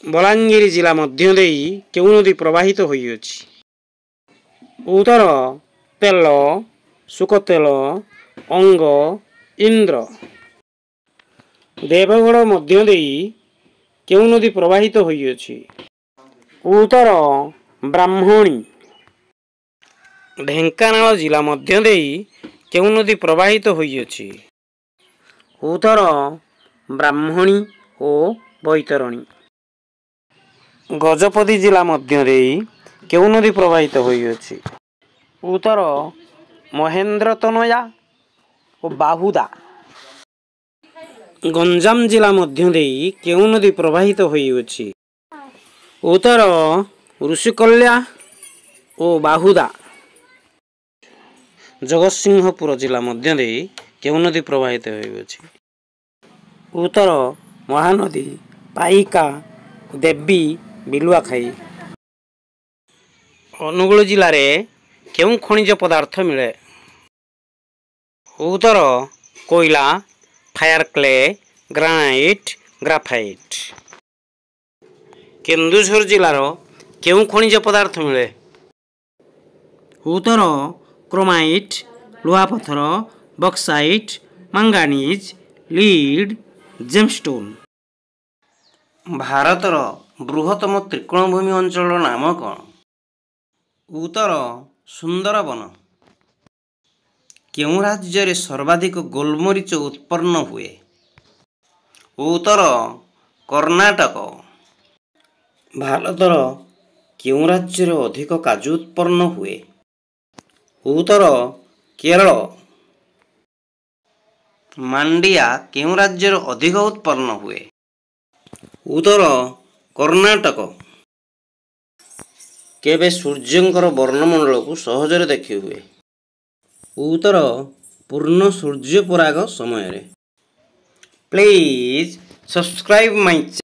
ବଲାଙ୍ଗୀର ଜିଲ୍ଲା ମଧ୍ୟ ଦେଇ କେଉଁ ନଦୀ ପ୍ରବାହିତ ହୋଇଅଛି? ଉତ୍ତର ତେଲ, ସୁକତେଲ, ଅଙ୍ଗ, ଇନ୍ଦ୍ର। ଦେବଗଡ଼ ମଧ୍ୟ ଦେଇ କେଉଁ ନଦୀ ପ୍ରବାହିତ ହୋଇଅଛି? ଉତ୍ତର ବ୍ରାହ୍ମଣୀ। ଢେଙ୍କାନାଳ ଜିଲ୍ଲା ମଧ୍ୟ ଦେଇ କେଉଁ ନଦୀ ପ୍ରବାହିତ ହୋଇଅଛି? ଉତ୍ତର ବ୍ରାହ୍ମଣୀ ଓ ବୈତରଣୀ। ଗଜପତି ଜିଲ୍ଲା ମଧ୍ୟ ଦେଇ କେଉଁ ନଦୀ ପ୍ରବାହିତ ହୋଇଅଛି? ଉତ୍ତର ମହେନ୍ଦ୍ରତନୟା ଓ ବାହୁଦା। ଗଞ୍ଜାମ ଜିଲ୍ଲା ମଧ୍ୟ ଦେଇ କେଉଁ ନଦୀ ପ୍ରବାହିତ ହୋଇଅଛି? ଉତ୍ତର ଋଷିକଲ୍ୟା ଓ ବାହୁଦା। ଜଗତସିଂହପୁର ଜିଲ୍ଲା ମଧ୍ୟ ଦେଇ କେଉଁ ନଦୀ ପ୍ରବାହିତ ହୋଇଅଛି? ଉତ୍ତର ମହାନଦୀ, ପାଇକା, ଦେବୀ, ବିଲୁଆଖାଇ। ଅନୁଗୁଳ ଜିଲ୍ଲାରେ କେଉଁ ଖଣିଜ ପଦାର୍ଥ ମିଳେ? ଉତ୍ତର କୋଇଲା, fire clay, granite, graphite. Keonjhar ଜିଲ୍ଲାର କେଉଁ ଖଣିଜ ପଦାର୍ଥ ମିଳେ? ଉତ୍ତର କ୍ରୋମାଇଟ୍, ଲୁହାପଥର, ବକ୍ସାଇଟ୍, ମାଙ୍ଗାନିଜ୍, ଲିଡ୍, ଜେମଷ୍ଟୋନ୍। ଭାରତର ବୃହତ୍ତମ ତ୍ରିକୋଣଭୂମି ଅଞ୍ଚଳର ନାମ କ'ଣ? ଉତ୍ତର ସୁନ୍ଦରବନ। କେଉଁ ରାଜ୍ୟରେ ସର୍ବାଧିକ ଗୋଲମରିଚ ଉତ୍ପନ୍ନ ହୁଏ? ଉତ୍ତର କର୍ଣ୍ଣାଟକ। ଭାରତର କେଉଁ ରାଜ୍ୟରେ ଅଧିକ କାଜୁ ଉତ୍ପନ୍ନ ହୁଏ? ଉତ୍ତର କେରଳ। ମାଣ୍ଡିଆ କେଉଁ ରାଜ୍ୟରେ ଅଧିକ ଉତ୍ପନ୍ନ ହୁଏ? ଉତ୍ତର କର୍ଣ୍ଣାଟକ। କେବେ ସୂର୍ଯ୍ୟଙ୍କର ବର୍ଣ୍ଣମଣ୍ଡଳକୁ ସହଜରେ ଦେଖିହୁଏ? ଉତ୍ତର ପୂର୍ଣ୍ଣ ସୂର୍ଯ୍ୟପରାଗ ସମୟରେ। Please subscribe my